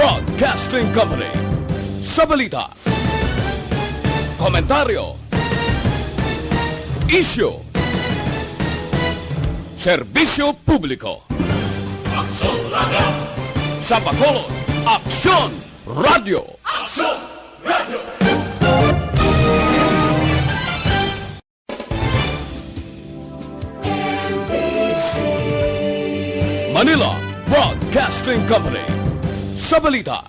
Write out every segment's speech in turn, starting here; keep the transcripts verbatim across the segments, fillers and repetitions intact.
Broadcasting Company. Sa balita, komentaryo, isyu, serbisyo publiko. Aksyon Radio. Sa Bacolod, Aksyon Radio. Aksyon Radio. Manila Broadcasting Company. Sa balita,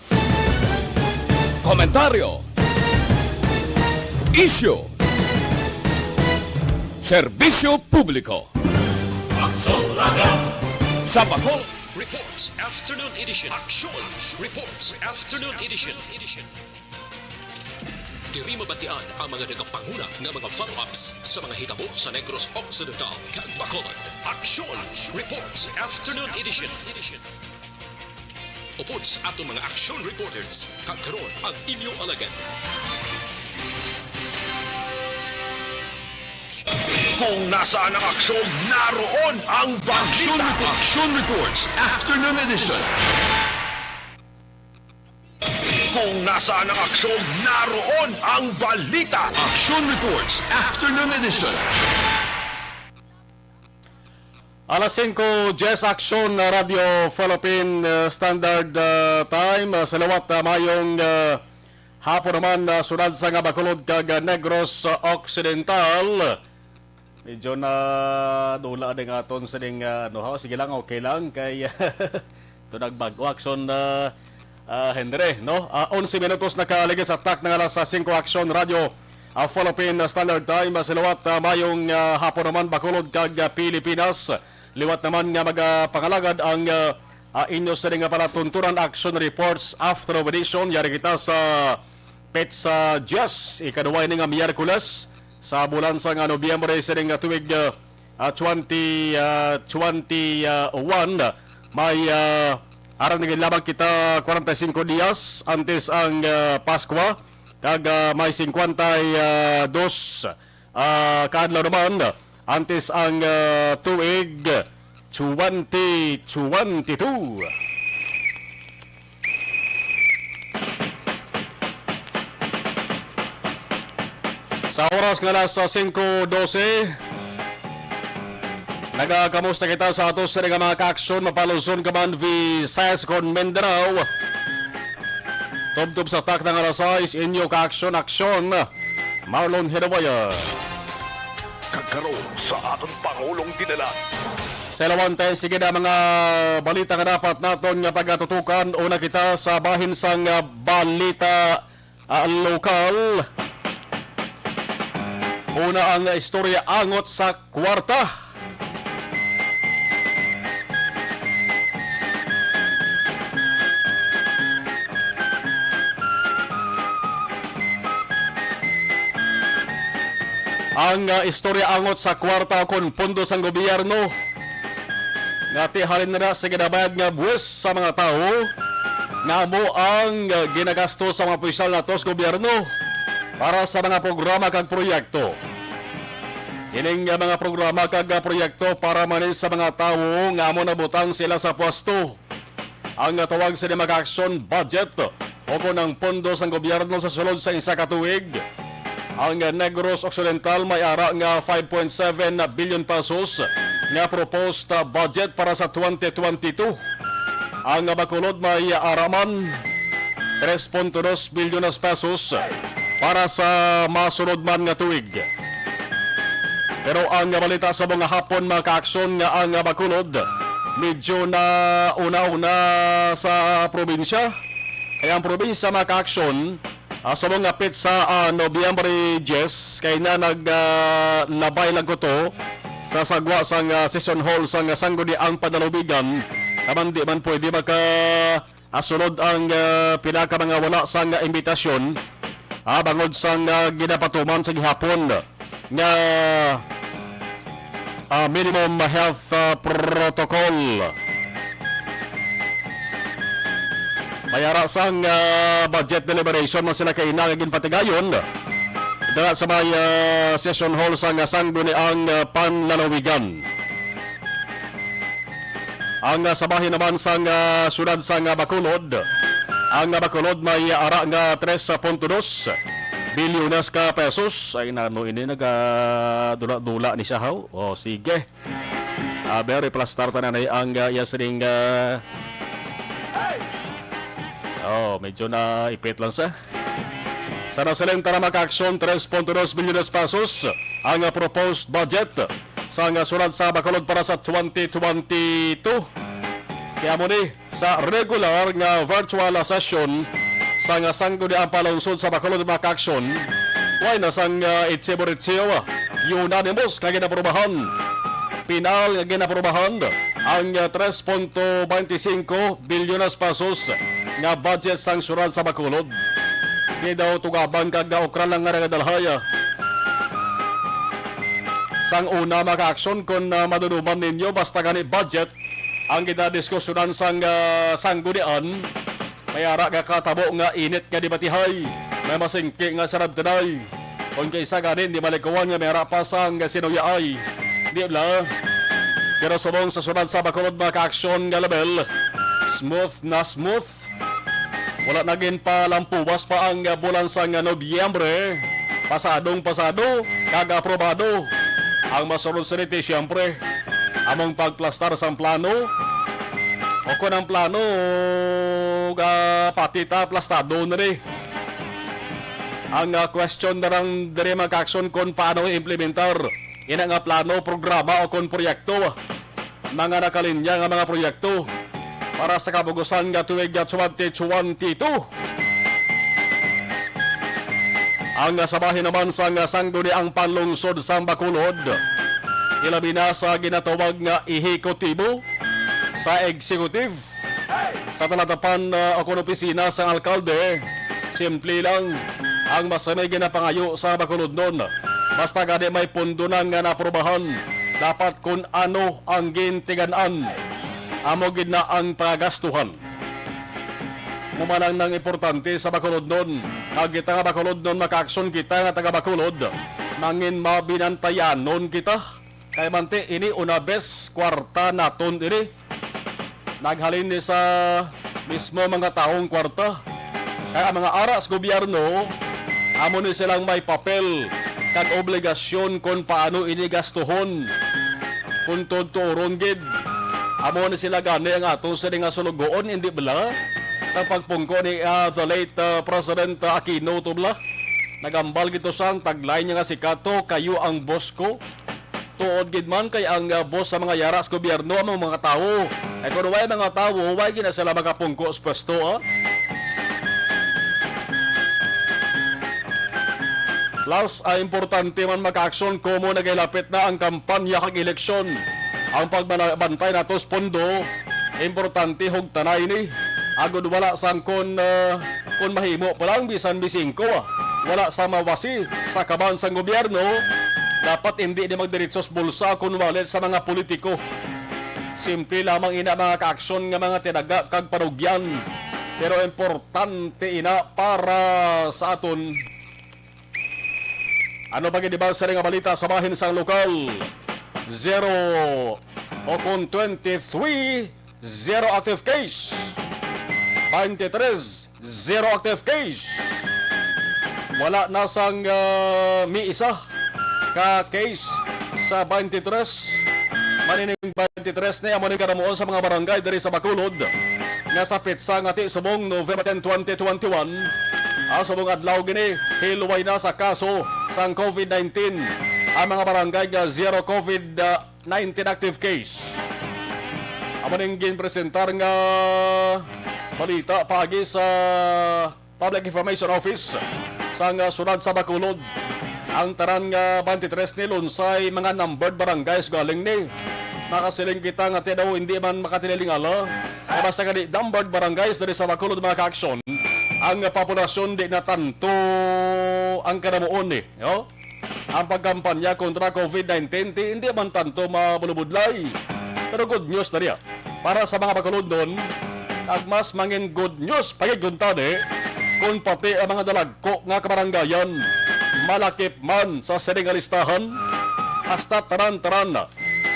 komentaryo, isyu, serbisyo publiko. Aksyon Radio. Sa Bacolod. Reports Afternoon Edition. Aksyon Reports Afternoon Edition. Diri mabatian ang mga nagapanguna nga mga follow-ups sa mga hitabo sa Negros Occidental kag Bacolod. Aksyon Reports Afternoon Edition. Upod sa aton mga aksyon reporters, kag karon ang inyo alagad. Kung nasaan ang aksyon, naroon ang balita. Action Report. Action Reports Afternoon Edition. Kung nasaan ang aksyon, naroon ang balita. Action Reports Afternoon Edition. Alas singko diyes, Aksyon, uh, Radio Philippine, uh, Standard, uh, Time. Uh, sa liwat, uh, mayong, uh, hapon naman, uh, sunod sa nga Bacolod kag, uh, Negros, uh, Occidental. Medyo na dula ding aton sining, uh, ano, ha? Sige lang, okay lang. Kay, ito nagbag-o, Aksyon, uh, uh, Henry, no? Uh, onse minutos nakaligid sa tak ng alas singko, Aksyon Radio, uh, Philippine Standard Time. Uh, sa liwat, uh, mayong, uh, hapon naman, Bacolod kag, uh, Pilipinas. Liwat naman nga magapangalagad ang, uh, uh, inyo sa nga palatuntunan, Action Reports After of Edition. Yari kita sa petsa diyes, ikaduwa ini nga Miyerkules sa bulan sa nga Nobyembre sa nga tuig, uh, uh, twenty, uh, twenty-one. May, uh, arang nagin lamang kita kwarenta y singko dias antes ang, uh, Paskwa, kag, uh, may singkwenta y dos, uh, ka adlaw naman antes ang, uh, tuig twenty twenty-two. Sa oras nga alas singko dose, nagakamusta kita sa ato sa nga mga kaaksyon, mapaluson ka man, Visayas kon Mindanao. Tubtob sa tak ng alas sais, inyo kaaksyon, aksyon, Marlon Hidawayan. Kag karon sa aton Pangulong Dinalan. Sa ilawan, tay, sige na mga balita nga dapat naton nga pagatutukan. Una kita sa bahin sang, ah, balita, ah, lokal. Una ang istorya angot sa kwarta. Ang, ah, istorya angot sa kwarta o kon pondo sang gobyerno nga ti halin na sa ginabayad nga buwis sa mga tawo nga amo ang, ah, ginagasto sa mga opisyal nato sa gobyerno para sa mga programa kag proyekto. Ining, ah, mga programa kag, ah, proyekto para man sa mga tawo nga amo nabutang sila sa pwesto. Ang tawag sa mga action budget o kon ang pondo sang gobyerno sa sulod sa isa ka tuig, ang Negros Occidental may ara nga five point seven billion pesos nga proposed budget para sa twenty twenty-two. Ang Bacolod may ara man tres punto dos bilyones pesos para sa masunod man nga tuig. Pero ang balita sa mga hapon, mga kaaksyon, nga ang Bacolod medyo na una-una sa probinsya. Kaya ang probinsya, mga kaaksyon, ah, sa mga petsa, ah, Nobyembre diyes, kay na nag, ah, labay lang ko to sa sagwa sang, ah, session hall sang Sangguniang Panlalawigan. Kaman di man pwede maka ah, sulod ang, ah, pila ka mga wala sang imbitasyon, ah, bangod sang, ah, ginapatuman sa gihapon nga, ah, minimum health, ah, protocol. May ara sang, ah, budget deliberation man sila kaina nga ginpatigayon dira sa may, ah, session hall sang Sangguniang, ah, Panlalawigan. Ang, ah, sa bahin naman sang, ah, siyudad sang, ah, Bacolod, Ang Bacolod may ara nga tres punto dos bilyones ka pesos. Ay, nano ini, nagadula-dula ni siya, haw? O, sige. Ah, very plastar tanan ay ang, ah, iya sining, ah, oh, medyo naipit lang siya. Sa nasiling tana, mga kaaksyon, tres punto dos bilyones pesos ang, ah, proposed budget sa, ah, sulod sa Bacolod para sa twenty twenty-two. Kaya mo ni, sa regular nga virtual session sang Sangguniang Panlungsod sa Bacolod, mga kaaksyon, way na sang, ah, itsibo-ritsibo, unanimous nga ginaprobahan. Pinal nga ginaprobahan ang, ah, tres punto twenty singko bilyones pesos nga budget sang syudad sa Bacolod. Di daw tugabang kag naukran lang nga nagadalhay, ah, sang una, mga kaaksyon, kon, ah, maduduman ninyo, basta gani budget ang ginadiskusyonan sang, ah, sanggunian, may ara nga katabo nga init nga debatihay, may masingki nga sarabtanay. Kon kaysa gani, hindi malikuan nga may ara pa sang sinuyaay. Di bala? Pero subong sa syudad sa Bacolod, mga kaaksyon, nga level, smooth na smooth. Wala na ginpalampuwas pa ang bulan sang Nobyembre. Pasadong pasado, kag aprobado. Ang masunod sa niti, siyempre, among pagplastar sang plano. O kon ang plano, ah, pati ta plastado na ni. Ang, ah, question na lang diri, mga kaaksyon, kung paano i-implementar ina nga plano, programa, o kon proyekto. Mga nakalinya nga mga proyekto para sa kabugusan nga tuig nga twenty twenty-two. Ang, ah, sa bahin naman sang, ah, Sangguniang Panlungsod sang Bacolod, ilabi na sa ginatawag nga ehekutibo sa executive, sa talatapan, ah, o kon opisina sang alkalde, simple lang ang basta may ginapangayo sa Bacolodnon. Basta gani may pondo na nga naprobahan, dapat kun ano ang gintigan-an, amo gid na ang pagastuhan. Mo man lang nang importante sa Bacolodnon. Kag kita nga Bacolodnon, makaaksyon kita nga taga Bacolod, mangin mabinantayanon kita. Kay manti ini una bes kwarta naton ini. Naghalin ni sa mismo mga taong kwarta. Kay ang mga ara sa gobyerno, amo ni silang may papel kag obligasyon kon paano ini gastuhon. Kung tuturon gid, amo ni sila gani ang ato sini nga sulugoon, hindi bala? Sa pagpungko ni, ah, the late, ah, President, ah, Aquino, to bala? Nagambal gito sang taglay niya nga si Kato, kayo ang boss ko. Tuod gid man kay ang, ah, boss sa mga yara sa gobyerno amo ang mga tawo. Ay, kung way mga tawo, way gina sila makapungko sa pwesto, ah. Plus, ah, importante man makaaksyon komo nagahilapit na ang kampanya kag eleksyon. Ang pagbantay nato sa pondo, importante hugtanay ni. Agod wala sang kon, ah, kon mahimo pa lang bisan bisingko, ah, wala sa mawasi sa kaban sang gobyerno, dapat hindi ni magdiretso sa bulsa kon wallet sa mga politiko. Simple lamang ina mga kaaksyon nga mga tinaga kag panugyan, pero importante ina para sa aton. Ano pa gid ba sa nga balita sa bahin sang lokal? Zero o kon twenty-three, zero active case. Twenty-three, zero active case. Wala na sang, ah, may isa ka case sa twenty-three. Manining twenty-three ni amo ni karamuon sa mga barangay diri sa Bacolod nga sa petsa nga ti subong November ten, twenty twenty-one. Ang subong adlaw gini, hilway na sa kaso sang COVID nineteen ang mga barangay nga zero COVID, ah, nineteen active case. Amo ning ginpresentar nga balita paagi sa Public Information Office sang, ah, siyudad sa Bacolod. Ang tanan nga twenty-three ni lunsay mga numbered barangays galing ni. Makasiling kita nga ti daw hindi man makatililingala. Kay basta gani numbered barangays diri sa Bacolod, mga kaaksyon, ang populasyon di na tanto ang kanamuon ni, no? Ang pagkampanya kontra COVID nineteen, ti hindi man tanto mabulubudlay. Pero good news na niya para sa mga Bacolodnon, kag mas mangin good news pa gid kuntani kung pati ang mga dalagko nga kabarangayan, malakip man sa sining listahan, hasta tanan-tanan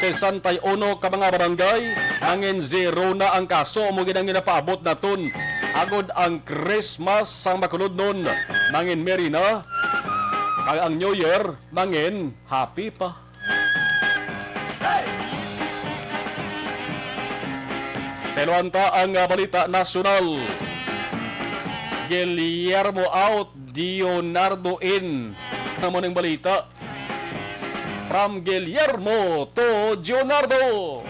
sesenta y uno ka mga barangay, mangin zero na ang kaso, amo gid ang ginapaabot naton Agod ang Christmas sang makuludnon mangin merry na, kag ang New Year mangin happy pa. Sa iluhan ta ang, ah, balita nasyonal. Guillermo out, Dionardo in. Amo ning balita. From Guillermo to Dionardo.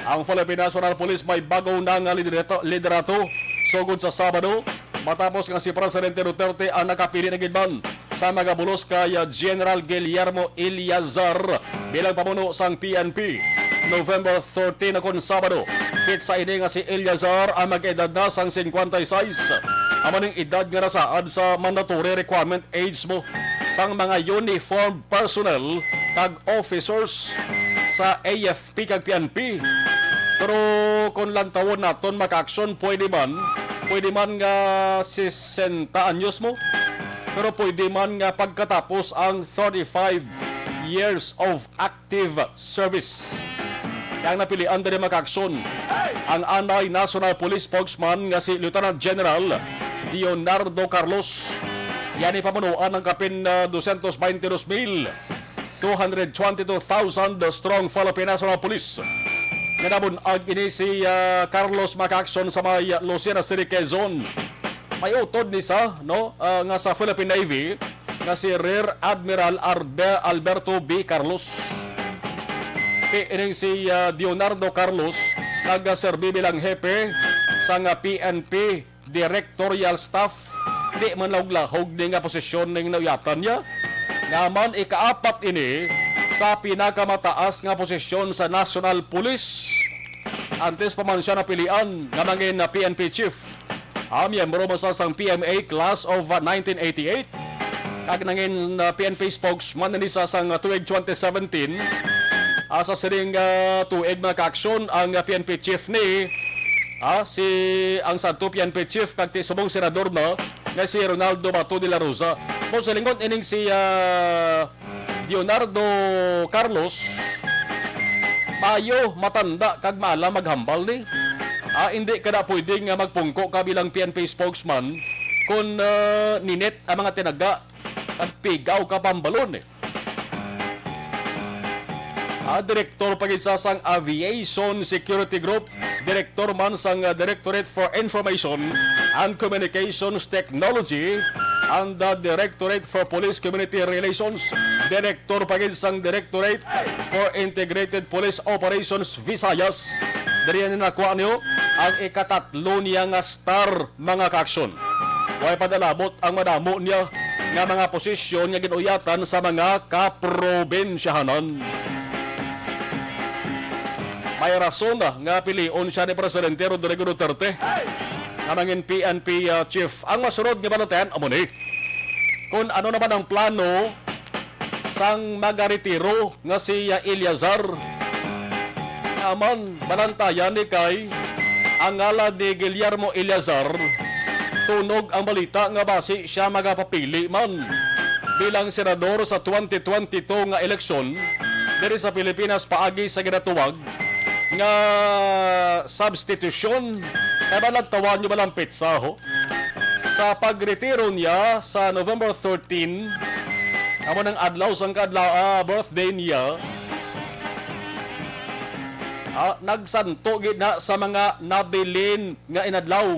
Ang Philippine National Police may bago na nga liderato, liderato sugod sa Sabado, matapos nga si Presidente Duterte ang nakapili na gid man sa magabulos kay, ah, General Guillermo Eleazar bilang pamuno sang P N P. November thirteen na kon Sabado, petsa ini nga si Eleazar ang mag-edad na sang singkwenta y seis. Amo ning edad nga nasaad sa mandatory requirement age mo sang mga uniformed personnel kag officers sa A F P kag P N P. Pero kung lantawon naton, mga ka-aksyon, pwede man, pwede man nga sesenta anyos mo, pero pwede man nga pagkatapos ang thirty-five years of active service. Kaya ang napilian diri, mga ka-aksyon, ang anay National Police spokesman nga si Lieutenant General Leonardo Carlos. Yan ipamunuan ng kapin, ah, dosyentos baynte dos mil two hundred twenty-two thousand strong Philippine National Police. Nga nabun-ag ini si, ah, Carlos, mga ka-aksyon, sa may, ah, Lucena City, Quezon. May utod ni sa, no, ah, nga sa Philippine Navy nga si Rear Admiral Arbe-, Alberto B. Carlos. Ti ining si, ah, Leonardo Carlos nagaserbi bilang hepe sang, ah, P N P directorial staff. Di man lahuglahog ni nga posisyon ning nauyatan niya. Nga man ikaapat ini sa pinakamataas nga posisyon sa National Police. Antes pa man siya napilian nga mangin P N P chief. Ah, miyembro man sa sang P M A class of, ah, nineteen eighty-eight. Kag nangin, ah, P N P spokesman na ni sa sang, ah, tuig twenty seventeen. Ah, sa sining, ah, tuig, mga ka-aksyon, ang, ah, P N P chief ni, ah, si, ang sadto P N P chief kag ti subong senador na nga si Ronaldo Bato de la Rosa. Mo sa lingon ining si, ah, Leonardo Carlos, maayo, matanda, kag maalam maghambal ni. Ah, hindi ka na pwede nga magpungko ka bilang P N P spokesman kung, ah, ninit ang mga tinaga kag pigaw ka pambalon, eh. Ah, direktor pa gid sa sang Aviation Security Group, direktor man sang, ah, Directorate for Information and Communications Technology and the Directorate for Police Community Relations, direktor pa gid sang Directorate for Integrated Police Operations Visayas. Diri na nakuha niyo ang ikatatlo niya nga star, mga ka-aksyon. Way padalabot ang madamo niya nga mga posisyon nga gin-uyatan sa mga kaprobinsyahanan. May rason na nga pilion siya ni Presidente Rodrigo Duterte nga mangin P N P, ah, chief. Ang masunod nga banatayan amo ni kung ano naman ang plano sang magaretiro nga si, ah, Eleazar. Naman, balantayan ni kay ang ngalan ni Guillermo Eleazar. Tunog ang balita nga basi siya magapapili man bilang senador sa twenty twenty-two nga eleksyon diri sa Pilipinas paagi sa ginatawag nga substitution. Kay balantawan nyo ba lang petsa, ho? Sa pagretiro niya sa November thirteen, amo nang adlaw sang kaadlaw, ah, birthday niya, ah, nagsanto gid na sa mga nabilin nga inadlaw.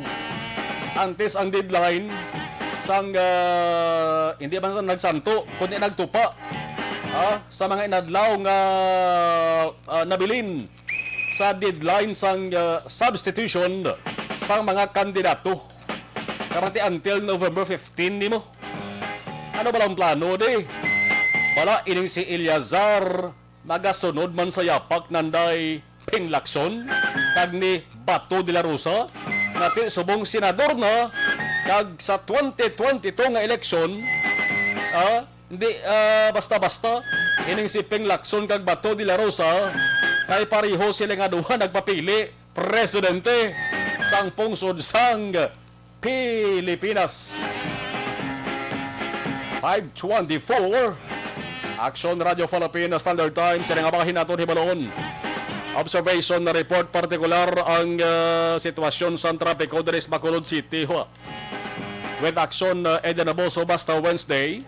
Antes ang deadline sang, ah, hindi man sa nagsanto, kundi nagtupa, ah, sa mga inadlaw nga, ah, nabilin sa deadline sang, ah, substitution sang mga kandidato. Kamati until November fifteen nimo. Ano ba lang plano, di? Bala, ining si Eleazar magasunod man sa yapak nanday Ping Lacson kag ni Bato de la Rosa, nga ti subong senador na, kag sa twenty twenty-two nga eleksyon, ah, hindi, ah, basta-basta ining si Ping Lacson kag Bato de la Rosa, kay pareho sila nga duha nagpapili presidente sang pungsod sang Pilipinas. Five twenty-four, Action Radio Philippine Standard Time, sila nga bahin naton hibaloon. Observation na report, partikular ang, ah, sitwasyon sa trapiko diri sa Bacolod City. Wa-, with Action, ah, Eden Aboso, basta Wednesday.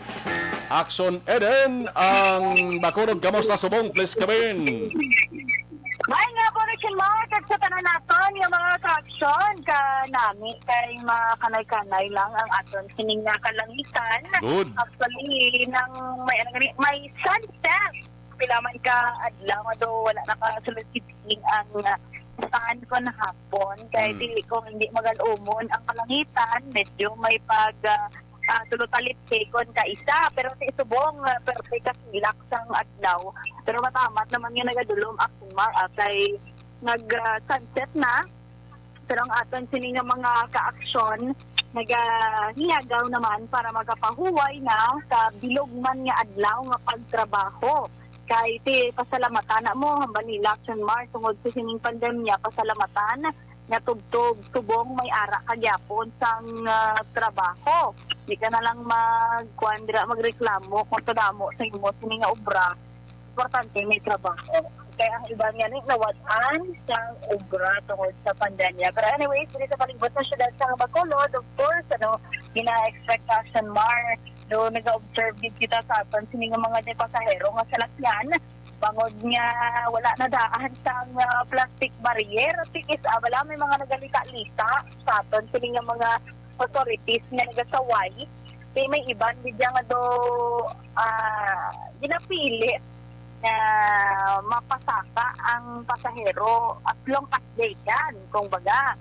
Action Eden, ang Bacolod, kamusta subong? Please come in. May nga po, Rachel Mark, at sa tanan naton nga mga ka-action, kanami kay makanay-kanay lang ang aton sining nga kalangitan. Good. Actually, nang may, ano gani, may sunset. Pila man ka adlaw nga do wala nakasulod kiting ang, ah, sun kon hapon. Kay Hmm. dili, kung hindi magal-umon ang kalangitan, medyo may pag, ah, ah, tulo talipikon ka isa. Pero sa subong, ah, perte ka silak sang adlaw. Pero matamat naman nga nagadulom, Action Mark, ah, kay nag, ah, sunset na. Pero ang aton sini nga mga ka-action, nagahiyagaw naman para makapahuway na sa bilog man nga adlaw nga pagtrabaho. Kay ti pasalamatan na mo, hambal nila, Action Mark, tungod sa sining pandemya, pasalamatan nga tubtob, subong may ara ka gyapon sang, ah, trabaho. Di ka na lang magkuan dira, magreklamo kung kadamo sa imo sini nga obra. Importante may trabaho. Kaya ang iban nga ni nawad-an sang obra tungod sa pandemya. Pero anyways, diri sa palibot sa syudad sa Bacolod, of course, ano, gina-expect, Action Mark, do nag-observe gid kita sa aton sini nga mga pasahero nga salakyan, bangod nga wala na daan sang, ah, plastic barrier. Tikis, ah, wala, may mga nagalita-lita sa aton sini nga mga authorities nga nagasaway. Kay may iban gid nga do, ah, ginapilit nga mapasaka ang pasahero as long as they can, kung baga.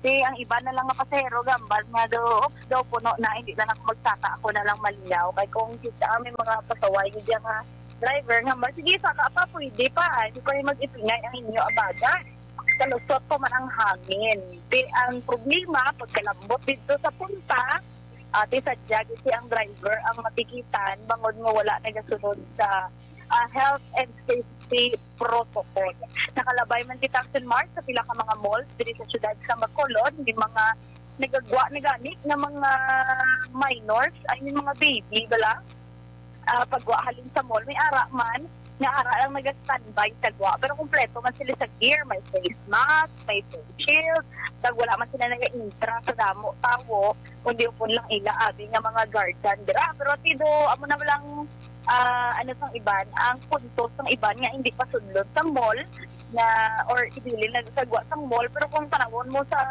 Kay ang iban na lang nga pasahero gambal nga do, "Oops, daw puno na, hindi na lang ako magsaka, ako na lang maliyaw." Kay kung kita may mga pasaway gid nga driver nga, "Sige, saka pa, pwede pa, hindi pa rin mag-ipingay ang inyo abaga. Kalusot pa man ang hangin." Di ang problema, pagkalambot dito sa punta, ati sadya gid si ang driver ang matikitan, bangod nga wala nagasunod sa, ah, health and safety protocol. Nakalabay man kita, Action Mark, sa pila ka mga malls diri sa syudad sa Bacolod, may mga nagagwa na gani nga mga minors, I mean, mga baby bala, ah, pagwa halin sa mall, may ara man, nga ara lang naga-standby sa gwa, pero kompleto man sila sa gear, may face mask, may face shield, kag wala man sila naga-intra sa damo tawo, kundi upon lang ila abi nga mga guardian dira. Pero tido, amo na lang, ah, ano sang iban, ang punto sang iban nga hindi pa sudlon sa mall, nga, or ibilin na sa gwa sang mall, pero kung tanawon mo sa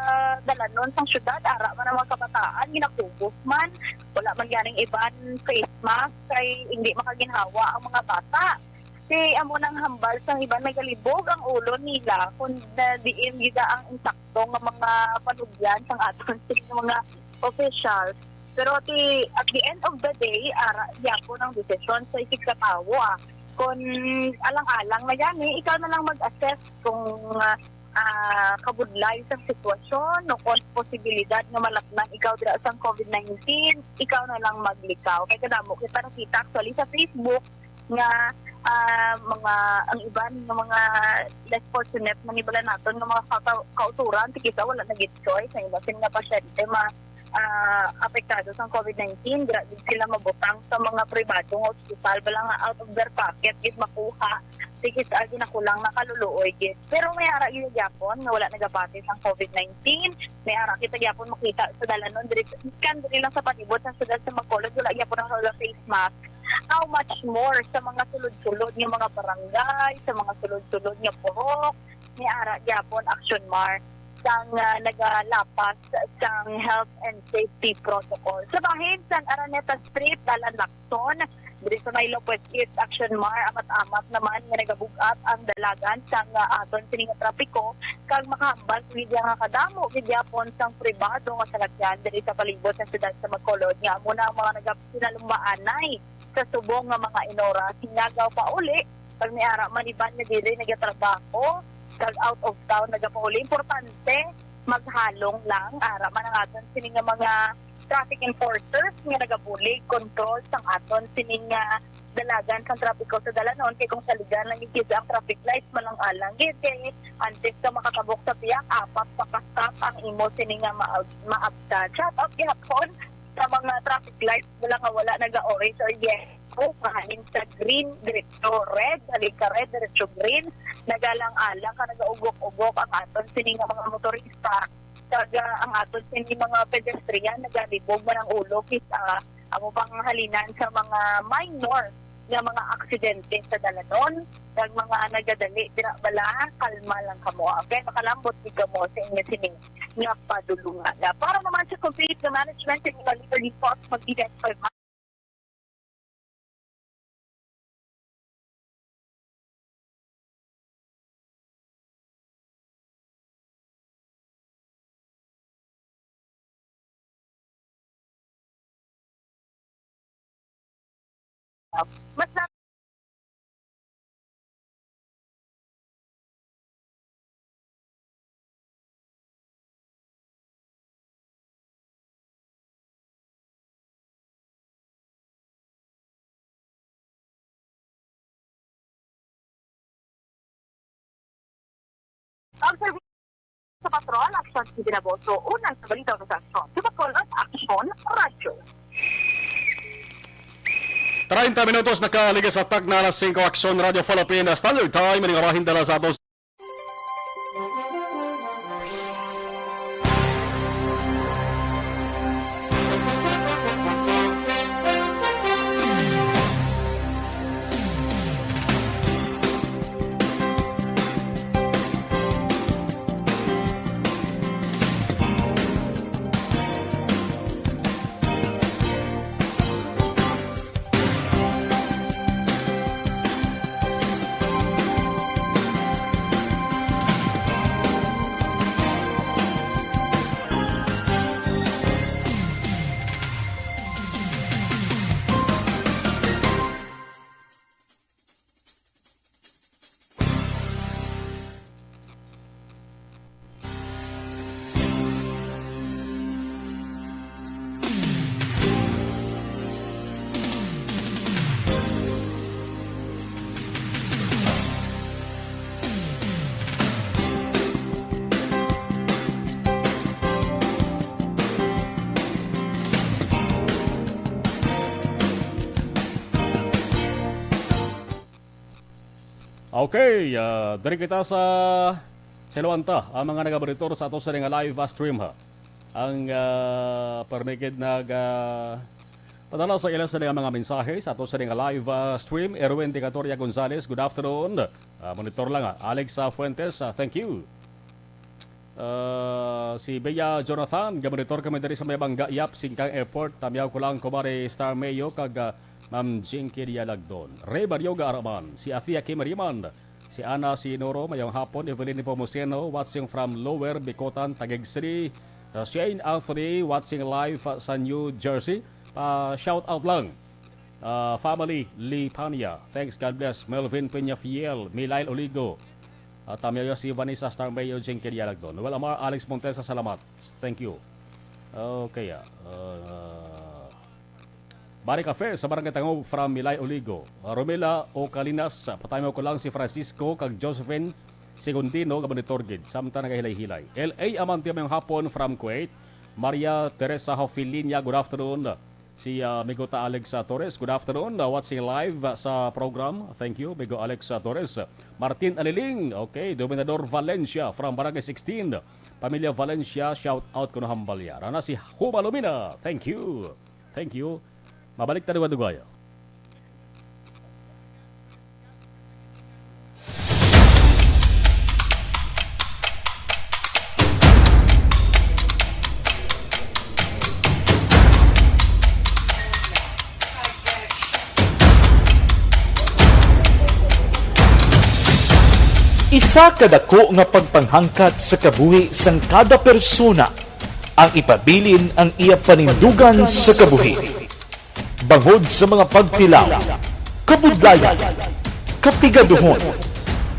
dalanon sang syudad, ara man ang mga kabataan, ginakugos man, wala man ganing iban face mask, kay hindi makaginhawa ang mga bata. Si amo nang hambal sang iban, nagalibog ang ulo nila kung na diin gida ang insakto nga mga panugyan sang aton sini nga mga officials. Pero ti, at the end of the day, ara gyapon ang desisyon sa isig ka tawo, ah. Kung alang-alang na gani, ikaw na lang mag-assess kung, ah, ah, kabudlay sa sitwasyon o kung posibilidad nga malapnan ikaw dira sang COVID nineteen, ikaw na lang maglikaw. Kay kadamo kita nakita actually sa Facebook nga, ah, mga, ang iban nga mga less fortunate man ibala naton nga mga ka-, kauturan, ti kita wala na gid choice. Ang iba sila nga pasyente ma-, ah, apektado sang COVID nineteen, dira gid sila mabutang sa mga pribado nga ospital, bala nga out of their pocket gid makuha. Ti kita ginakulang na kaluluoy gid. Pero may ara gid gyapon nga wala nagapati sang COVID nineteen. May ara kita gyapon makita sa dalanon diri, kan diri lang sa palibot sa syudad sa Bacolod, wala gyapon ang wala face mask. How much more sa mga sulod-sulod nga mga barangay, sa mga sulod-sulod nga purok, may ara gyapon, Action Mark, sang, ah, nagalapas sang health and safety protocol. Sa bahin sang Araneta Street, Dalan Lacson, diri sa may Lopez East, Action Mark, amat-amat naman nga nagabug-at ang dalagan sang, ah, aton sini nga trapiko, kag makahambal sa media nga kadamo gid gyapon sang pribado nga salakyan diri sa palibot sa syudad sa Bacolod, nga amo na ang mga nagasinalumbaanay sa subong nga mga inoras, hiyagaw pauli, kag may ara man iban nga diri nagatrabaho, kag out of town nagapauli. Importante, maghalong lang, ara man ang aton sini nga mga traffic enforcers nga nagabulig, control sang aton sini nga dalagan sang trapiko sa dalanon, kay kung saligan lang gid ang traffic lights, malang-alang gid, kay antes ka makatabok sa pihak, apat pa ka stop ang imo sini nga ma-, maabtan. Shout out gihapon sa mga traffic lights, wala nga wala naga-orange or yellow. Ako, mahalin sa green, diretso red, halin ka red, diretso green. Nagalang-alang ka, nagaugok-ugok ang aton sini nga mga motorista. Kag, ah, ang aton sini mga pedestrian, nagalibog man ang ulo, kis, ah, amo pang halinan sa mga minor nga mga aksidente sa dalanon, kag mga nagadali dira bala, kalma lang kamo, okay? Makalambot gid kamo sa inyo sini nga padulungan. Ah, para naman sa complete nga management sa inyo liquor reports, magbigay sa Mas na- Ang serbisyo sa patrol, Action City Naboso, una sa balita sa Action. Sa Bacolod, Action Radio. Treinta minutos nakaligas sa tagna alas singko, Action Radio Philippines Standard Time, ining bahin dala sa aton. Okay, ah, diri kita sa, sa Luanta, ang mga nagamonitor sa ato sa nga live, ah, stream, ha. Ang, ah, permi gid nag, ah, padala sa ila sa mga mensahe sa ato sa nga live, ah, stream. Erwin Dicatoria Gonzalez, good afternoon. Ah, monitor lang, ah. Alex, ah, Fuentes, ah, thank you. Ah, si Bea Jonathan, gamonitor kami diri sa may Bangga, yap, Singkang Airport. Tamyaw ko lang, kumare Star Mayo, kag, ah, Ma'am Jinky Dialagdon. Ray Barioga Araman, si Athia Kim Riman, si Ana Sinoro, mayong hapon, Evelyn Nepomuceno, watching from Lower Bicotan, Taguig City. Ah, Shane Anthony, watching live, ah, sa New Jersey. Pa shout out lang. Ah, family, Lee Pania. Thanks, God bless. Melvin Peñafiel, Milail Oligo. Ah, tamyaw si Vanessa Star Mayo, Jinky Dialagdon. Noel Amar, Alex Montesa, salamat. Thank you. Okay, ah, ah, Bari Cafe sa Barangay Tangub from Milay Oligo. Ah, Romela Ocalinas, ah, patamyaw ko lang si Francisco kag Josephine Segundino, gamonitor gid. Samtang nagahilay-hilay. L A Amante, mayong hapon from Kuwait. Maria Teresa Hofilinia, good afternoon. Si, ah, Migo ta Alex, ah, Torres, good afternoon. Ah, watching live, ah, sa program. Thank you, Migo Alex, ah, Torres. Martin Aliling, okay. Dominador Valencia from Barangay sixteen. Pamilya Valencia, shout out kuno hambal ya. Rana si Huma Lumina, thank you. Thank you. Mabalik ta dugay-dugay. Isa ka dako nga pagpanghangkat sa kabuhi sang kada persona ang ipabilin ang iya panindugan sa kabuhi. Bangod sa mga pagtilaw, kabudlayan, kapigaduhon,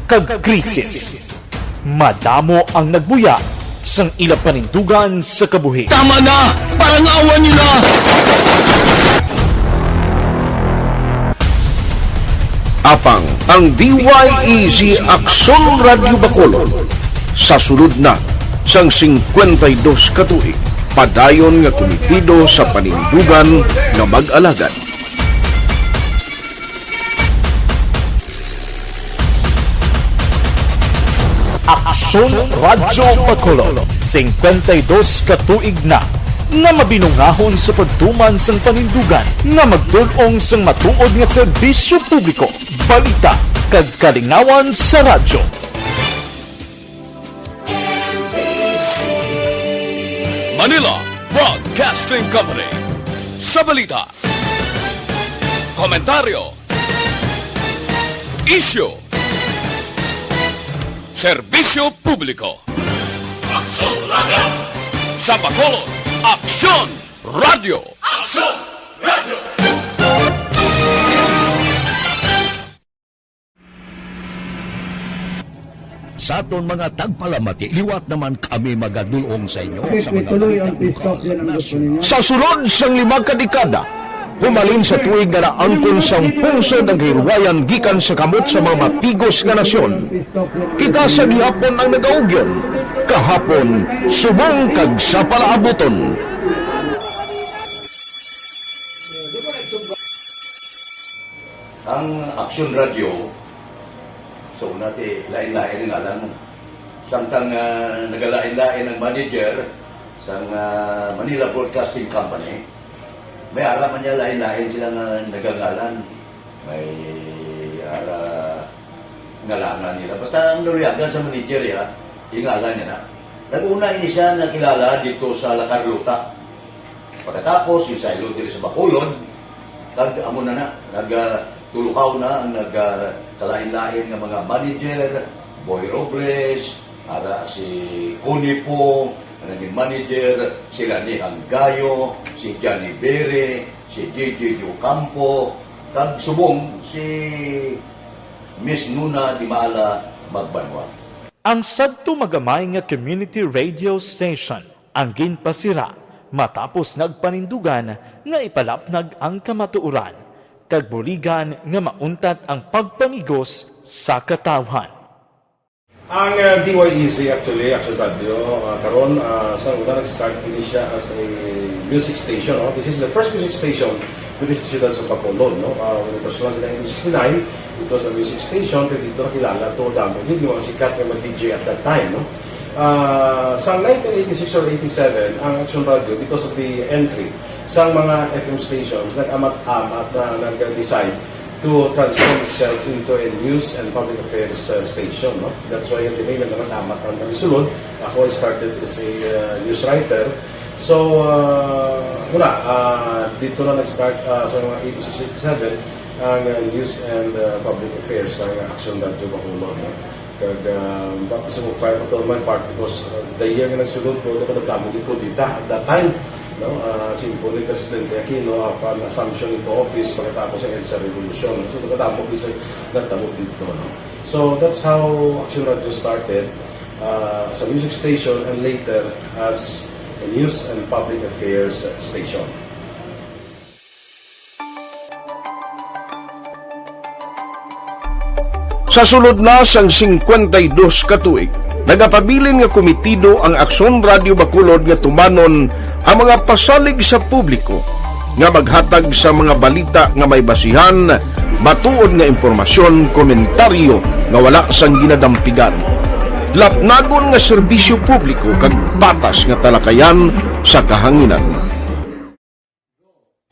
kag krisis, madamo ang nagbuya sang ila panindugan sa kabuhi. Tama na! Parangawan niyo na! Apang ang D Y E G Aksyon Radyo Bacolod sa sulod na sang singkwenta y dos ka tuig, padayon nga kumitido sa panindugan nga mag-alagad. Aksyon Radyo Bacolod, singkwenta y dos ka tuig na nga mabinungahon sa pagtuman sang panindugan nga magdul-ong sang matuod nga serbisyo publiko, balita, kag kalingawan sa radyo. Manila Broadcasting Company. Sa balita, komentaryo, isyu, serbisyo publiko. Aksyon Radyo! Sa Bacolod, Aksyon Radyo! Aksyon Radyo! Sa aton mga tagpalamati, liwat naman kami magadul-ong sa inyo sa mga balita lokal, nasyonal. Sa sulod sang lima ka dekada, humalin sa tuig nga naangkon sang pungsod ang kahilwayan gikan sa kamot sa mga mapigos nga nasyon. Kita sa gihapon ang nagaugyon, kahapon, subong kag sa palaabuton. Ang Aksyon Radyo, so, una ti, lain-lain ang ngalan mo. Samtang, ah, nagalain-lain ang manager sang, ah, Manila Broadcasting Company, may ara man niya lain-lain sila nga nagangalan. May ara ngalangan nila. Basta ang naluyagan sa manager, ya, ingalan niya na. Nag-una ini siya nakilala dito sa La Carlota. Pagkatapos, yung saylo diri sa Bacolod, kag amo na na, nag, ah, tulukaw na ang nag, ah, kalain-lain nga mga manager, Boy Robles, ara si Connie Pong, ang naging manager, sila ni Hanggayo, si Johnny Bere, si J J Ocampo, kag subong si Miss Nuna Dimala Magbanwa. Ang sadto magamay nga community radio station ang ginpasira matapos nagpanindugan nga ipalapnag ang kamatuoran kag buligan nga mauntat ang pagpamigos sa katawhan. Ang, ah, D Y E Z actually, Action Radio, ah, karon, ah, sa una nag-start ini siya as a music station, no? This is the first music station within the siyudad sa Bacolod, no? Ah, when it was launched in nineteen sixty-nine, it was a music station, pero dito nakilala to, damo gid yung mga sikat nga mga D J at that time, no? Ah, sa nineteen eighty-six or eighty-seven, ang Action Radio, because of the entry sa mga F M stations, nag-amat-amat na nag-decide to transform itself into a news and public affairs, uh, station, no? That's why yung tinay nagkakatamat ang kami sulod. Ako, I started as a, uh, news writer. So, uh, wala, uh, dito na nag-start, uh, sa mga eighty-six, eighty-seven, ang, uh, news and, uh, public affairs sa Action Radio Bacolod, no? Kag, ah, back sa mga fire patrol my part because, ah, the year nga nagsulod ko, nagkadamo gid ko dita at that time, no? Ah, simple ni Presidente Aquino, upon assumption into office, pagkatapos sa EDSA Revolution. So, nagkadamo gid sa nagtabo dito, no? So, that's how Action Radio started, ah, as a music station and later as a news and public affairs station. Sa sulod na sang singkwenta y dos ka tuig, nagapabilin nga komitido ang Aksyon Radio Bacolod nga tumanon ang mga pasalig sa publiko nga maghatag sa mga balita nga may basihan, matuod nga impormasyon, komentaryo nga wala sang ginadampigan, lapnagon nga serbisyo publiko kag patas nga talakayan sa kahanginan.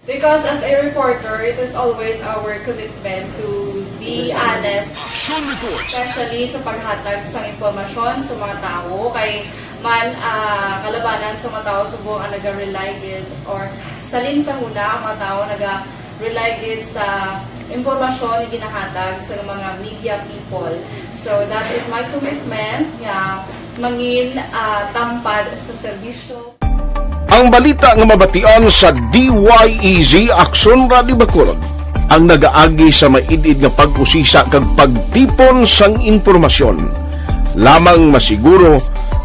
Because as a reporter, it is always our commitment to be honest, Action Reports. Especially sa paghatag sa impormasyon sa mga tawo. Kay man, ah, kalabanan sa mga tawo subong ang naga-rely gid, or salin sa huna ang mga tawo naga-rely gid sa impormasyon nga ginahatag sa mga media people. So that is my commitment nga mangin, ah, tampad sa serbisyo. Ang balita nga mabatian sa D Y E Z Aksyon Radio Bacolod ang nagaagi sa maid-id nga pag-usisa kag pagtipon sang impormasyon. Lamang masiguro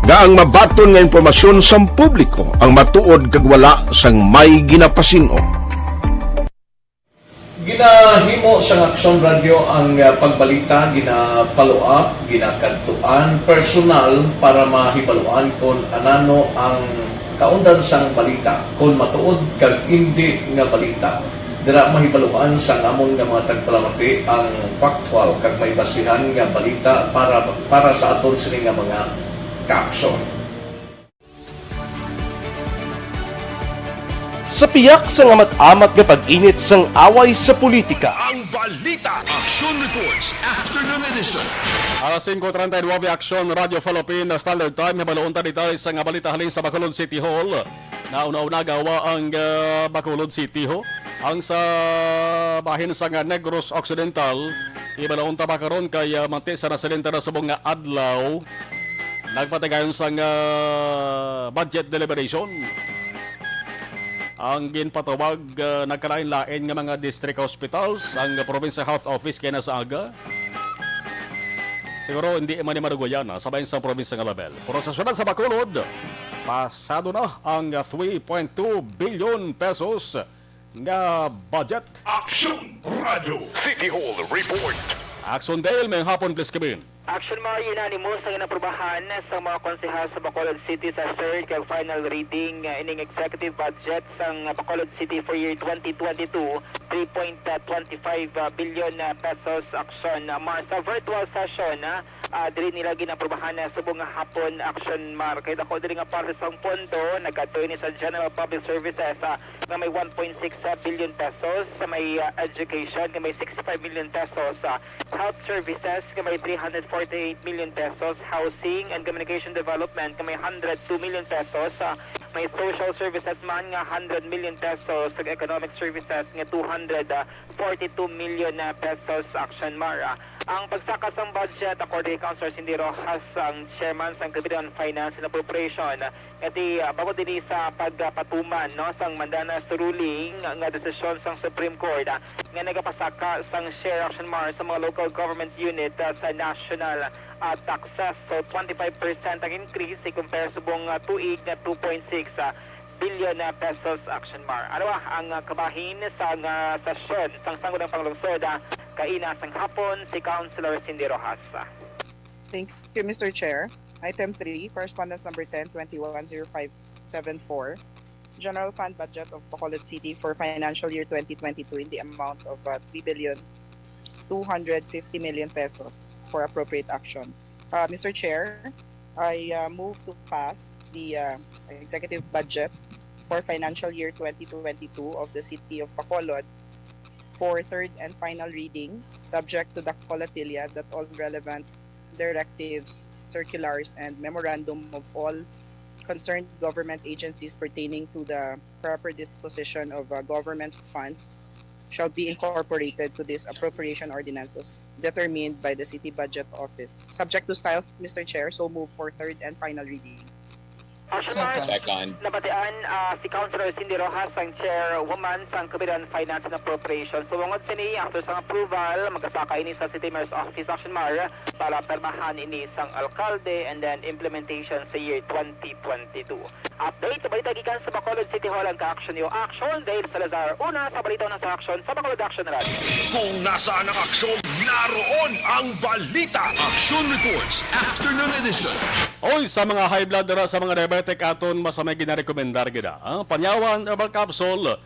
nga ang mabaton nga impormasyon sang publiko ang matuod kag wala sang may ginapasin-o. Ginahimo sang Aksyon Radio ang, ah, pagbalita, gina-follow up, ginakadtuan personal para mahibaluan kon anano ang kaundan sang balita, kon matuod kag indi nga balita. Dira mahibaluan sang amon nga mga tagpalamati ang factual kag may basihan nga balita para, para sa aton sini nga mga Action. Sa piyak sang amat-amat nga pag-init sang away sa politika, ang balita. Action Reports, Afternoon Edition. Alas singko treinta y nueve, Action Radyo Philippine Standard Time. Hibaluon ta detalye sang balita halin sa Bacolod City Hall. Nauna-una gawa ang, ah, Bacolod City ho. Ang sa bahin sang Negros Occidental, hibaluon ta ba karon kay, ah, manti sa nasilin ta na subong nga adlaw, nagpatigayon sang, ah, budget deliberation. Ang ginpatawag, ah, nagkalain-lain nga mga district hospitals, ang Provincial Health Office kay nasa aga. Siguro hindi man ni maduguyan, ah, sa bahin sang probinsya nga level. Pero sa siyudad sa Bacolod, pasado na ang three point two billion pesos nga budget. Action Radio City Hall Report. Action Dale, may hapon, please, Kevin. Action Mar, unanimous ang inaprubahan sa mga konsehal sa Bacolod City sa third kag final reading, uh, ining executive budget sang Bacolod City for year twenty twenty-two, three point twenty-five billion, uh, pesos. Action Mar, sa virtual session, uh, uh, diri nila ginaprubahan na subong nga hapon. Action Mar, kay dako diri nga parte sang pondo nagkadto ini sa General Public Services, uh, nga may one point six billion pesos, sa may, uh, education nga may sixty-five million pesos, uh, health services nga may three hundred forty-eight million pesos, housing and communication development nga may hundred two million pesos, uh, may social services man nga hundred million pesos, ug economic services nga two hundred forty-two million, uh, pesos. Action Mar, uh, ang pagsaka sang budget, according kay Councilor Cindy Roxas, ang chairman sang Committee on Finance and Appropriation, iti, uh, bangod ini sa pagpatuman, no, sang mandanas ruling nga desisyon sang Supreme Court, uh, nga nagapasaka sang share. Action Mar, sa mga local government unit, uh, sa national, uh, taxes. So, twenty-five percent ang increase i-compare subong, uh, tuig nga two point six, uh, billion, uh, pesos. Action Mar, ano ba ang, uh, kabahin sang, uh, sesyon sang Sangguniang Panglungsod, uh, kaina sang hapon? Si Councilor Cindy Roxas. Thank you, Mister Chair. Item three, correspondence number ten twenty-one zero five seven four, General Fund Budget of Bacolod City for financial year twenty twenty-two in the amount of, uh, three billion two hundred fifty million pesos for appropriate action. Uh, Mister Chair, I, uh, move to pass the, uh, executive budget for financial year twenty twenty-two of the City of Bacolod for third and final reading, subject to the colatilia that all relevant directives, circulars, and memorandum of all concerned government agencies pertaining to the proper disposition of, uh, government funds shall be incorporated to this appropriation ordinance as determined by the City Budget Office. Subject to styles, Mister Chair, so move for third and final reading. Action Second. Nabatian, ah, si Councilor Cindy Roxas, ang chairwoman sang Committee on Finance and Appropriation. Sumungod sini, after sang approval, magasaka ini sa City Mayor's Office, Action Mar, para permahan ini sang alkalde and then implementation sa year twenty twenty-two. Update sa balita gikan sa Bacolod City Hall ang ka-action niyo. Action, Dave Salazar. Una sa balita, una sa action sa Bacolod Action Radio. Kung nasaan ang aksyon, naroon ang balita. Action Reports, Afternoon Edition. Oy, sa mga high blood dira, sa mga diabetic, aton mas may ginarekomendar gid, ah, ang Panyawan Herbal Capsule.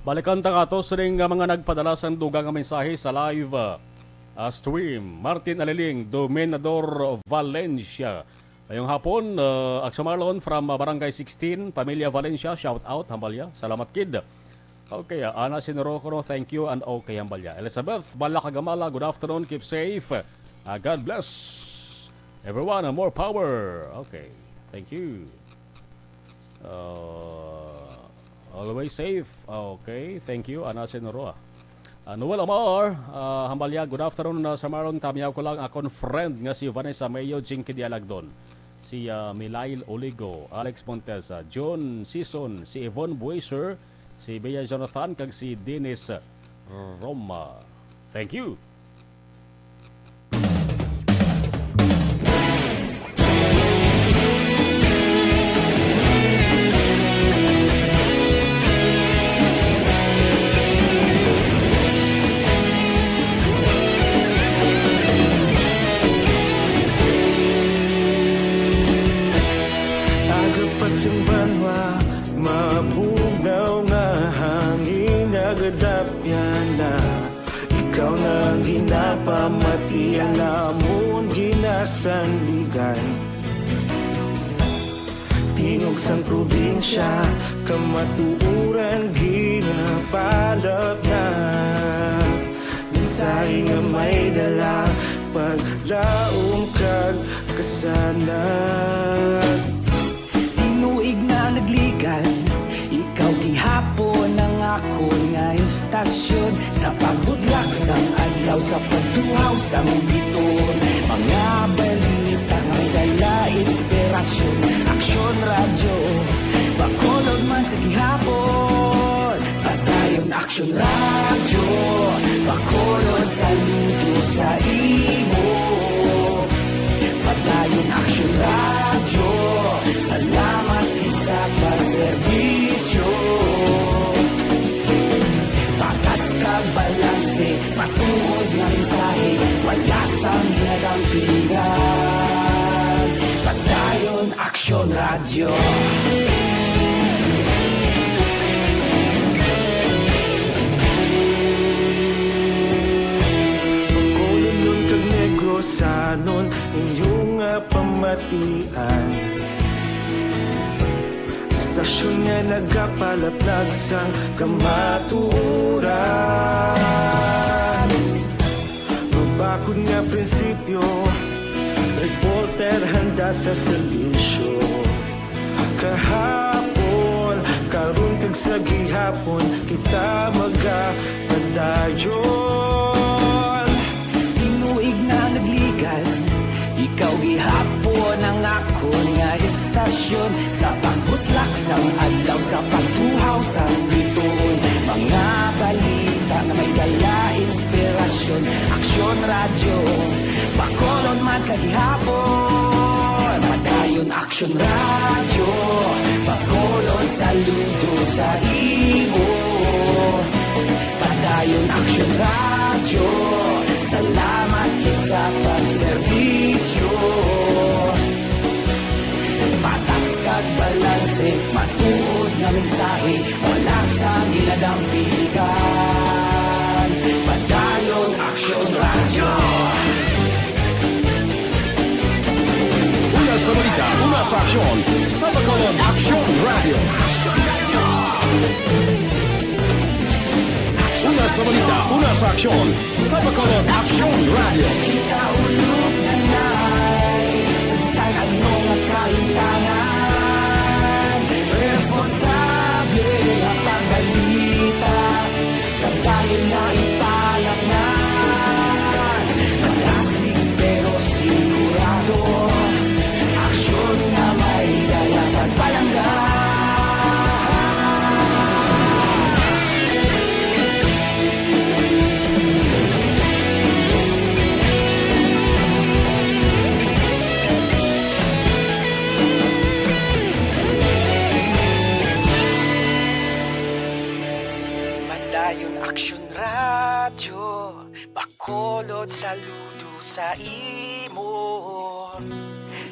Balikan ta kato sining, ah, mga nagpadala sang dugang nga mensahe sa live, ah, ah, stream. Martin Aliling, Dominador Valencia. Ngayong hapon, ah, Axel Marlon from, ah, Barangay sixteen, Pamilya Valencia, shout out, Hambalya. Salamat, kid. Okay, ah, Ana Sinoroco, no, thank you, and okay, Hambalya. Elizabeth Balacagamala, good afternoon, keep safe. Ah, God bless everyone, and more power. Okay, thank you. Ah, Always safe. Okay, thank you, Ana Senoroa. Ah, Noel Amar, ah, Hambalyag, good afternoon, ah, sa Marong Tamyaw ko lang, akon friend nga si Vanessa Mayo, Jinky Dialagdon, si, ah, Milail Oligo, Alex Montesa, John Sison, si Yvonne Buiser, si Bea Jonathan, kag si Dennis Roma. Thank you. Aga pa sing banwa, mabugnaw nga hangin, nagadapyan na. Ikaw na ang ginapamatian namon ginasandigan. Tingog sang probinsya, kamatuoran ginapalapnag. Mensahe nga may dala, paglaom kag kasanag. Tinuig na nagligan, ikaw gihapon ang akon nga istasyon. Sa pagbudlak sang adlaw, sa pagtuhaw sang bituon, mga balita nga may dala inspirasyon. Aksyon Radyo, Bacolod man sa gihapon. Padayon Aksyon Radyo, Bacolod, saludo sa imo. Padayon Aksyon Radyo, salamat gid sa pagserbisyo. Patas kag balanse, matuod nga mensahe, wala sang ginadampigan. Padayon Aksyon Radyo. Bacolodnon kag Negrosanon, inyo nga pamatian. Istasyon nga nagapalaplag sang kamatuoran. Mabakod nga prinsipyo, reporter handa sa serbisyo. Kahapon, karon, kag sa gihapon, kita magapadayon. Tinuig na nagligan, ikaw gihapon ang akon nga istasyon. Sa pagbutlak sang adlaw, sa pagtuhaw sang bituon, mga balita nga may dala inspirasyon. Aksyon Radyo, Bacolod man sa gihapon. Padayon Aksyon Radyo, Bacolod, saludo sa imo. Padayon Aksyon Radyo, salamat gid sa pagserbisyo. Patas kag balanse, matuod nga mensahe, wala sang ginadampigan. Padayon Aksyon Radyo. Una sa balita, una sa aksyon, sa Bacolod Aksyon Radyo. Una sa balita, una sa aksyon, sa Bacolod Aksyon Radyo. Kita ulog na nay, sa bisan ano nga kahimtangan, responsable nga pagbalita, kag dayon na ipalapnan. Magasig pero sigurado, aksyon nga may dala kag palangga. Padayon Aksyon Radyo, Bacolod, saludo sa imo.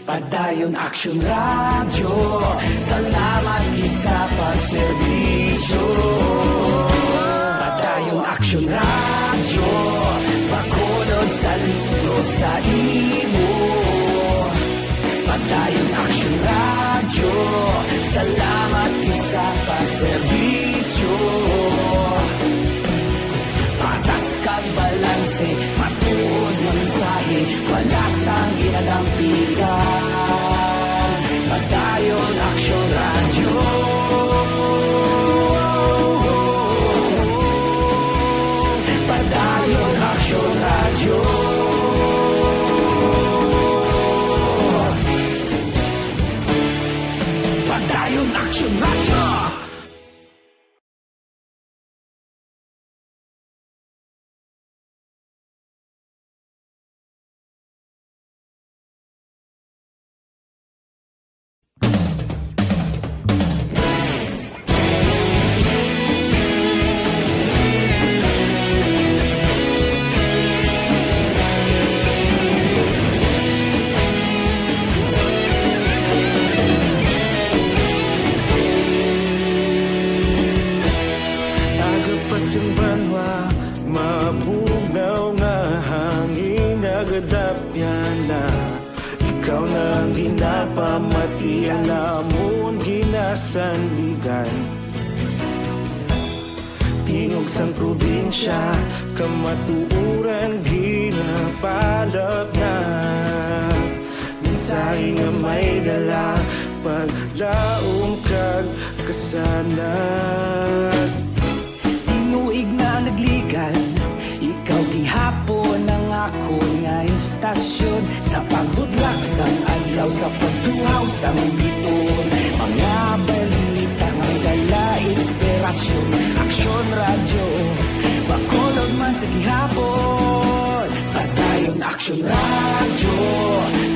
Padayon Aksyon Radyo, salamat gid sa pagserbisyo. Padayon Aksyon Radyo, Bacolod, saludo sa imo. Padayon Aksyon Radyo, salamat gid sa pagserbisyo. Patas kag balanse, matuod nga mensahe, wala sang ginadampigan. Padayon Aksyon Radyo. Padayon Aksyon Radyo! Aga pa sing banwa, mabugnaw nga hangin, nagadapyan na. Ikaw na ang ginapamati, ang amon ginasandigan. Tingog sang probinsya, kamatuoran ginapalapnag. Mensahe nga may dala, paglaom kag kasanag. Tinuig na nagligan, ikaw gihapon ang akon nga istasyon. Sa pagbudlak sang adlaw, sa pagtuhaw sang bituon, mga balita nga may dala inspirasyon. Aksyon Radyo, Bacolod man sa gihapon. Padayon Aksyon Radyo,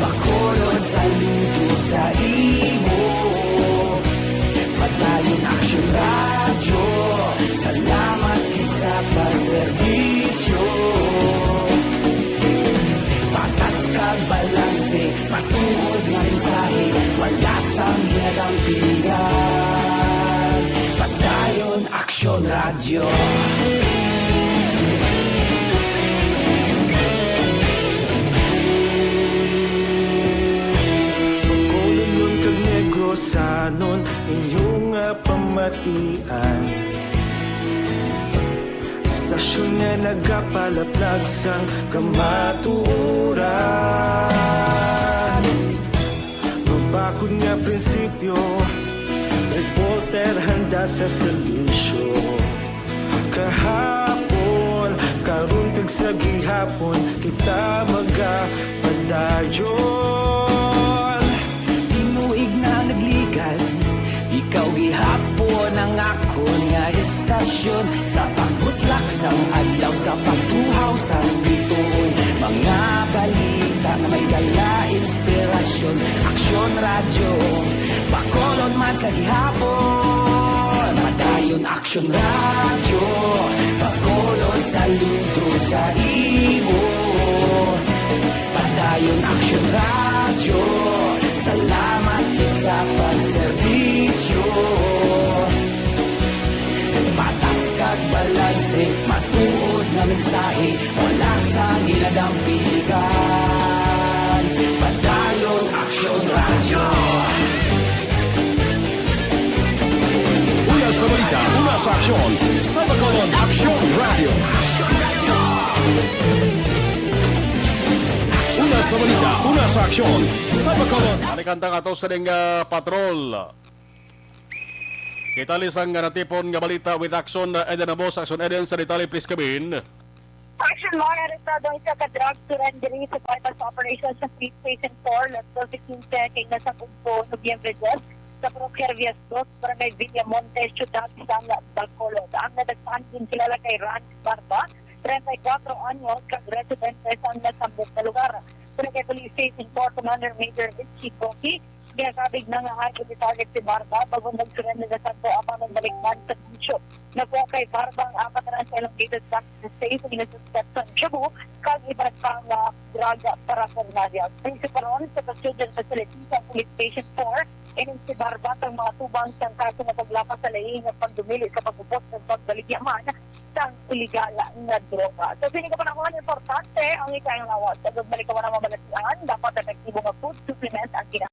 Bacolod, saludo sa imo. Padayon Aksyon Radyo, salamat gid sa pagserbisyo. Patas kag balanse, matuod nga mensahe, wala sang ginadampigan. Padayon Aksyon Radyo. Bacolodnon kag Negrosanon, inyo nga pamatian. Istasyon nga nagapalaplag sang kamatuoran. Mabakod nga prinsipyo, reporter handa sa serbisyo. Kahapon, karon kag sa gihapon, kita magapadayon. Tinuig na nagligan, ikaw gihapon ang akon nga istasyon. Sa pagbutlak sang adlaw, sa pagtuhaw sang bituon, mga balita nga may dala inspirasyon. Aksyon Radyo, Bacolod man sa gihapon. Padayon Aksyon Radyo, Bacolod, saludo sa imo. Padayon Aksyon Radyo, salamat gid sa pagserbisyo. Patas kag balanse, matuod nga mensahe, wala sang ginadampigan. Padayon Aksyon Radyo. Una sa balita, una sa aksyon, sa Bacolod Aksyon Radyo. Una sa balita, una sa aksyon, sa Bacolod. Balikan ta nga ato sa ding, ah, patrol. Kita lisang nga natipon nga balita with Action, uh, Eden Amos. Action Eden, sa detalye, please, come in. Action Mar, arestado ang isa ka drug surrendery sa bypass operation sa Police Station four, Las doce quince, kay nasag-ugto Nobyembre dos sa Parokya Revias dos, Barangay Villamonte, Siyudad sang Bacolod. Ang nadagpahan ginkilala kay Ran Barba, treinta y cuatro anyos, kag residente sang nasambit nga lugar. Pero kay Police Station four Commander Major Richie Coqui, ginasabig na nga high value target si Barba, bag-o nag-surrender na sadto apan nagbalikbalik sa bisyo. Nakuha kay Barba ang apat ka elongated plastic safe nga ginasuspek sang shabu kag iban pa nga drug paraphernalia. Prinsipal ron sa custodial facility sa Police Station four, ining si Barba sang mga tubang sang kaso nga paglapas sa lain nga pagdumili sa pag-upot kag pagbaligya man sang iligal nga droga. Sa sini nga panahon, importante ang ikayang lawas. Sa magbalik ka na mabalatian, dapat epektibo nga food supplement ang kina-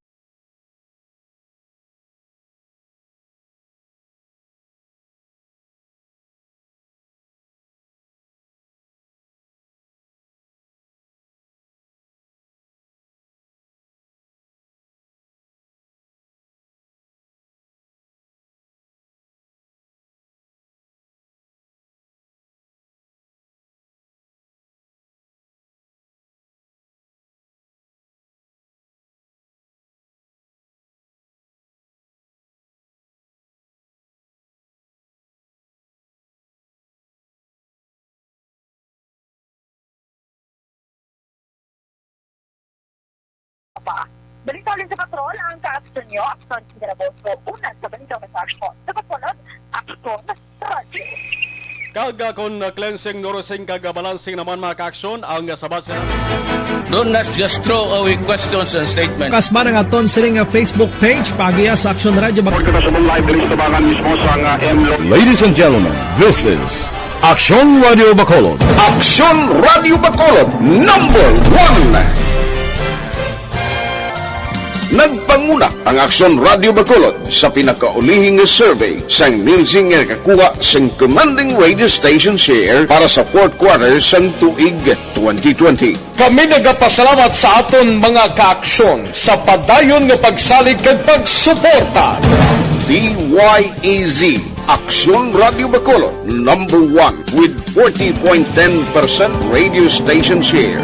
pa. Balita ulit sa patrol, ang kaaksyon nyo, Aksyon Garaboso, una sa balita sa aksyon. Sa pagsunod, Aksyon Radyo. Kag, ah, kon, ah, cleansing, nourishing, kag, ah, balancing naman, mga kaaksyon, ang, ah, sabat sa Don't not just throw away questions and statements. Kasba na nga ton sining nga Facebook page, paagiya sa Aksyon Radyo Bac- Report ka na sa mong live diri sa tabangan mismo sa nga M Lo- Ladies and gentlemen, this is Aksyon Radio Bacolod. Aksyon Radio Bacolod, number one. Nagpanguna ang Aksyon Radio Bacolod sa pinakaulihi nga survey sang Nielsen nga nakakuha sing commanding radio station share para sa fourth quarter sang tuig twenty twenty. Kami nagapasalamat sa aton mga kaaksyon sa padayon nga pagsalig kag pagsuporta. D Y E Z, Aksyon Radio Bacolod, number one with forty point ten percent radio station share.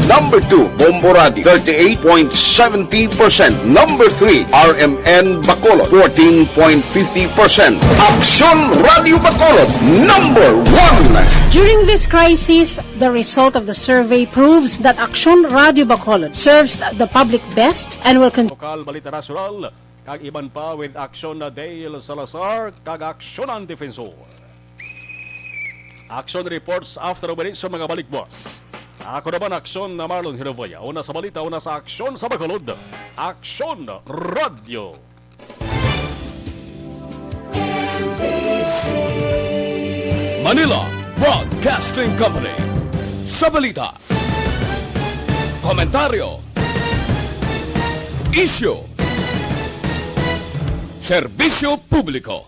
Number two, Bombo Radio, thirty-eight point seventy percent. Number three, R M N Bacolod, fourteen point fifty percent. Aksyon Radio Bacolod, number one. During this crisis, the result of the survey proves that Aksyon Radio Bacolod serves the public best and will continue. Lokal, balita nasyonal, kag iban pa with Aksyon na Dale Salazar, kag Aksyon ang Defensor. Aksyon reports after minutes sa mga balik, boss. Ako naman, Aksyon na Marlon Hinovaya. Una sa balita, una sa aksyon sa Bacolod. Aksyon Radio. Manila Broadcasting Company. Sa balita, komentaryo, isyu, serbisyo publiko.